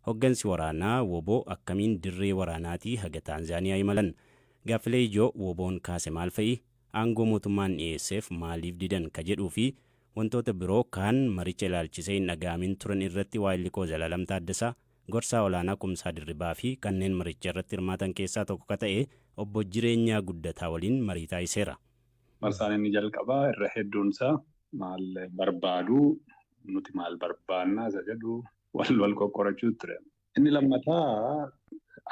Hoggansi waraanaa WBO akkamiin dirree waraanaatii haga Taanzaaniyaa imalan? Gaaffilee ijoo WBOn kaase maal fa'i? Aangoo mootummaan dhiyeesseef maaliif didan ka jedhuu fi wantoota biroo kaan maricha ilaalchisee hin dhaga'amin turan irratti waahilli koo Zalaalam Taaddasaa gorsaa olaanaa Kumsaa Dirribaa fi kanneen maricha irratti hirmaatan keessaa tokko ka ta'e obbo Jireenyaa Guddataa waliin marii taasiseera. Marsaan inni jalqabaa irra hedduunsaa maal barbaadu, nuti maal barbaannaa isa jedhu wal wal qoqqorachuu ture. Inni lammataa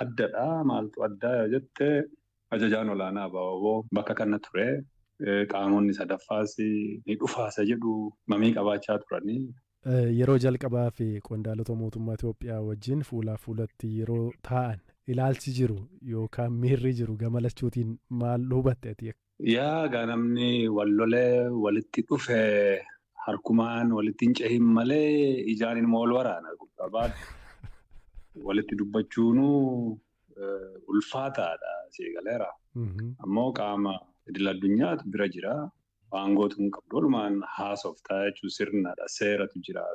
addadha. Maaltu addaa yoo jette, ajajaan olaanaa ABO bakka kana ture. Qaamonni sadaffaas ni dhufaa isa jedhu mamii qabaachaa turanii. Yeroo jalqabaa fi qondaalota mootummaa Itoophiyaa wajjin fuulaa fuulatti yeroo taa'an ilaalchi jiru yookaan miirri jiru gama lachuutiin maal hubatte ati? Yaa gaa, namni wal lolee walitti dhufe harkumaan walitti hin cehin malee ijaan ilmoo wal waraana. Walitti dubbachuunuu ulfaataadha, seegaleera. Ammoo qaama idil addunyaatu bira jira. Aangootu hin qabdu. Walumaan haasoftaa jechuun sirnadha. Seeratu jiraa.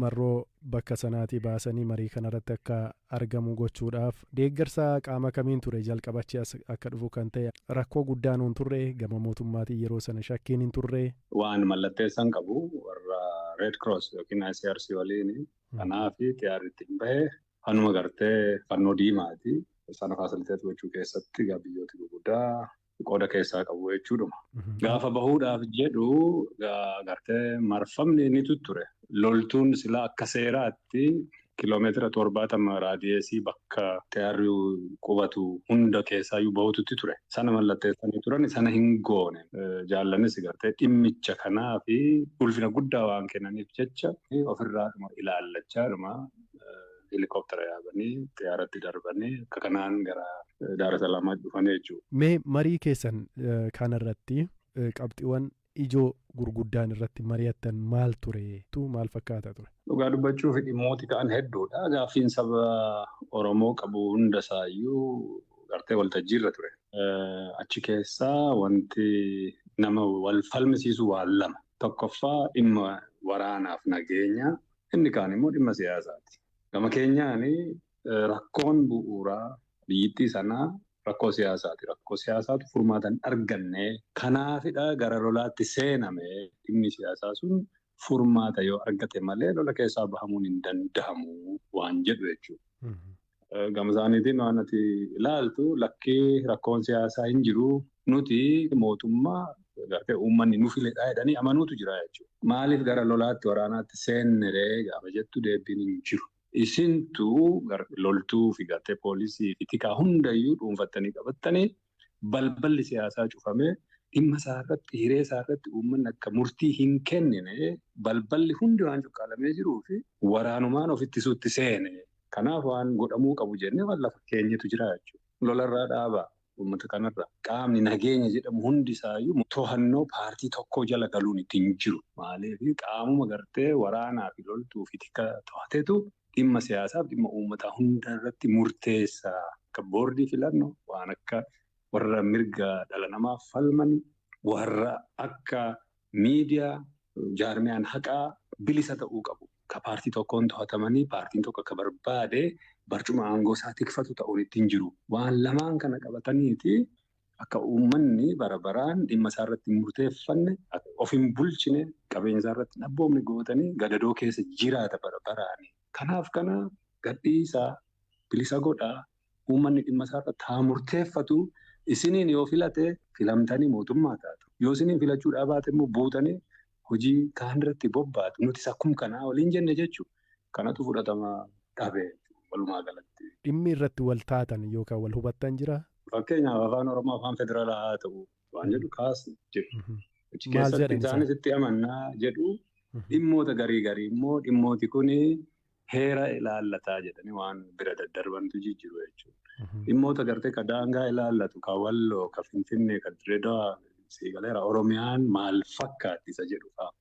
Marroo bakka sanaatii baasanii marii kanarratti akka argamu gochuudhaaf deeggarsa qaama kamiin ture jalqabachi as akka dhufu kan ta'e? Rakkoo guddaan hin turre gama mootummaatiin yeroo sana? Shakkiin hin turre? Waan mallatteessan qabu warra Red Cross yookiin ICRC waliin. Kanaaf xiyyaarri ittiin bahe hanuma gartee fannoo diimaati. Sana facilitate gochuu keessatti biyyooti gurguddaa qooda keessaa qabu jechuudhuma. Gaafa bahuudhaaf jedhu gartee marfamni ni ture. Loltuun silaa akka seeraatti kiloomeetira 70 radius bakka xiyyaarri qubatu hunda keessaayyuu bahututti ture. Sana mallatteessanii turan, sana hin goone. Jaallanis gartee dhimmicha kanaa fi ulfina guddaa waan kennaniif jecha ofirraa ilaallachaa helikooптara yaabanii xiyyaaratti darbanii akka kanaan gara Daar es Salaamaatti dhufanii jechuudha. Mee marii keessan kanarratti qabxiiwwan ijoo gurguddaan irratti mari'attan maal ture? Maal fakkaata ture? Dhugaa dubbachuuf dhimmooti ka'an hedduudha. Gaaffiin saba Oromoo qabu hundasaayyuu gartee waltajjiirra ture. Achi keessaa wanti nama wal falmisiisu waan lama. Tokkoffaa dhimma waraanaaf nageenya, inni kaan immoo dhimma siyaasaati. Gama keenyaan rakkoon bu'uuraa biyyittii sanaa rakkoo siyaasaati. Rakkoo siyaasaatu furmaata hin arganne. Kanaafidha gara lolaatti seename. Dhimmi siyaasaa sun furmaata yoo argate malee lola keessaa bahamuun hin danda'amu waan jedhu jechuudha. Gama isaaniitiin waan ati ilaaltu, lakkii, rakkoon siyaasaa hin jiru, nuti mootummaa gartee uummanni nu filedha jedhanii amanuutu jira jechuudha. Maaliif gara lolaatti waraanaatti seennere gaafa jettu deebiin hin jiru. Isintu loltuu fi gartee poolisii fi tikaa hundayyuu dhuunfattanii qabattanii, balballi siyaasaa cufamee, dhimma isaa irratti, hiree isaa irratti uummanni akka murtii hin kennine balballi hundi waan cuqqaalamee jiruu fi waraanumaan of ittisuutti seene. Kanaaf waan godhamuu qabu jennee waan lafa keenyatu jira jechuudha. Lolarraa dhaabaa uummata kanarra. Qaamni nageenya jedhamu hundi isaayyuu to'annoo paartii tokkoo jala galuun ittiin jiru. Maaliif qaamuma gartee waraanaa fi loltuu fi tika to'atetu dhimma siyaasaaf dhimma uummataa hunda irratti murteessaa. Akka boordii filannoo, waan akka warra mirga dhala namaaf falmanii, warra akka miidiyaa, jaarmiyaan haqaa bilisa ta'uu qabu. Ka paartii tokkoon to'atamanii paartiin tokko akka barbaade barcuma aangoo isaa tikfatu ta'uun ittiin jiru. Waan lamaan kana qabataniiti akka uummanni bara baraan dhimma isaa irratti hin murteeffanne, of hin bulchine, qabeenya isaa irratti hin abboomne gootanii gadadoo keessa jiraata bara baraani. Kanaaf kana gadhiisaa, bilisa godhaa, uummanni dhimma isaa irratti haa murteeffatu. Isiniin yoo filate filamtanii mootummaa taatu. Yoo isiniin filachuudhaa baate immoo buutanii hojii kaan irratti bobbaatu. Nutis akkuma kanaa waliin jenne jechuudha. Kanatu fudhatama dhabe walumaa galatti. Dhimmi irratti wal taatan yookaan wal hubattan jira? Fakkeenyaaf afaan Oromoo afaan federaalaa haa ta'u waan jedhu kaasne jiru. Achi keessatti isaanis itti amannaa jedhu. Dhimmoota garii garii immoo dhimmooti kuni heera ilaallataa jedhanii waan bira daddarbantu jijjiiru jechuudha. Dhimmoota gartee ka daangaa ilaallatu, ka Walloo, ka Finfinnee, ka Dirreedawaa, siigaleera, Oromiyaan maal fakkaatti isa jedhu fa'a.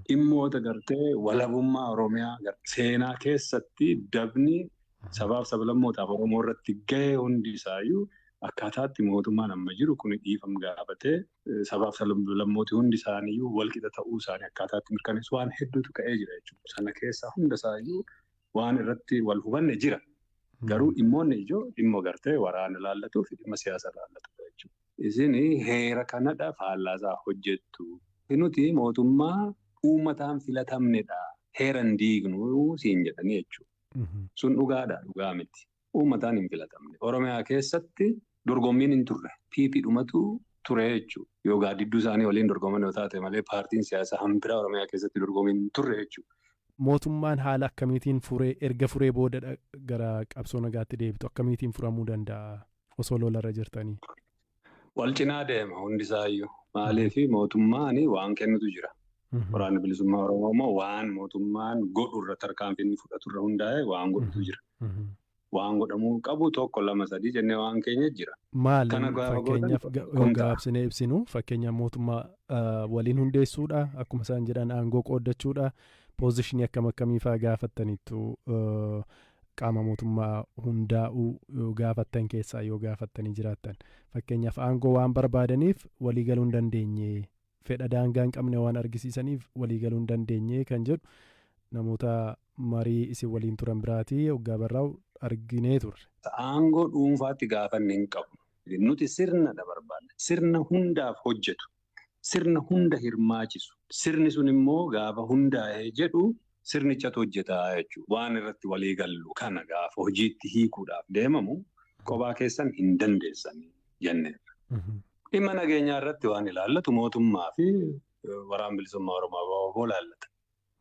Dhimmoota gartee walabummaa Oromiyaa seenaa keessatti dabni sabaaf sablammootaaf Oromoo irratti gahe hundi isaayyuu akkaataatti mootummaan amma jiru kun dhiifama gaafatee sabaaf sablammooti hundi isaaniiyyuu walqixa ta'uu isaanii akkaataatti mirkaneessu waan hedduutu ka'ee jira jechuudha. Sana keessaa hunda isaayyuu Waan irratti wal hubanne jira. Garuu dhimmoonni ijoo dhimma gartee waraana laallatuu fi dhimma siyaasa laallatudha jechuudha. Isin heera kanadha faallaasaa hojjettu. Nuti mootummaa uummataan filatamnedha. Heera hin diignu siin jedhanii jechuudha. Sun dhugaadha dhugaa miti. Uummataan hin filatamne. Oromiyaa keessatti dorgommiin hin turre. PP dhumatu ture jechuudha. Yoo gaaddidduu isaanii waliin dorgoman yoo taate malee paartiin siyaasaa hanbiraa Oromiyaa keessatti dorgommiin hin turre jechuudha. Mootummaan haala akkamiitiin furee erga furee booda gara qabsoo nagaatti deebitu akkamiitiin furamuu danda'a osoo lolarra jirtanii? Wal cinaa deema hundisaayyuu. Maaliif mootummaan waan kennutu jira. Waraanni bilisummaa Oromoo immoo waan mootummaan godhu irra tarkaanfii inni fudhatu irra hundaa'e waan godhutu jira. Waan godhamuu qabu 1, 2, 3 jennee waan keenya jira. Maali fakkeenyaaf gabaabsinee ibsinu fakkeenyaaf mootummaa waliin hundeessuudha akkuma isaan jedhan aangoo qooddachuudha poozishinii akkam akkamiifaa gaafattaniittu qaama mootummaa hundaa'uu gaafattan keessaa yoo gaafattanii jiraattan fakkeenyaaf aangoo waan barbaadaniif waliigaluu hin dandeenye fedha daangaa hin qabne waan argisiisaniif waliigaluu hin dandeenye kan jedhu namoota marii isin waliin turan biraatii hoggaa barraa'u arginee turre. Aangoo dhuunfaatti gaafanne hin qabu. Nuti sirna barbaanna. Sirna hundaaf hojjetu. Sirna hunda hirmaachisu. Sirni sun immoo gaafa hundaa'ee jedhu sirnichatu hojjetaa jechuudha. Waan irratti walii gallu kana gaafa hojiitti hiikuudhaaf deemamu kophaa keessan hin dandeessanii jenneerra. Dhimma nageenyaa irratti waan ilaallatu mootummaa fi waraana bilisummaa Oromoo ilaallata.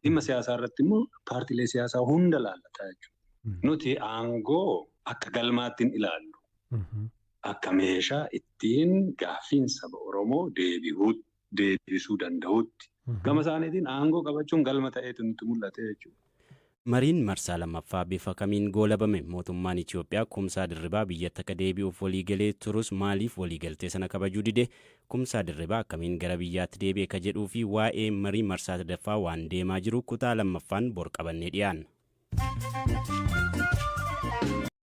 Dhimma siyaasaa irratti immoo paartiilee siyaasaa hunda ilaallata jechuudha. Nuti aangoo akka galmaatti hin ilaallu. Akka meeshaa ittiin gaaffiin saba Oromoo deebisuu danda'utti. Gama isaaniitiin aangoo qabachuun galma ta'eetu nutti mul'ate jechuudha. Mariin marsaa lammaffaa bifa kamiin goolabame mootummaan Itiyoophiyaa Kumsaa Dirribaa biyyatti akka deebi'uuf waliigalee turus maaliif waliigaltee sana kabajuu dide Kumsaa Dirribaa akkamiin gara biyyaatti deebi'e ka jedhuu fi waa'ee marii marsaa sadaffaa waan deemaa jiru kutaa lammaffaan bor qabannee dhiyaanna.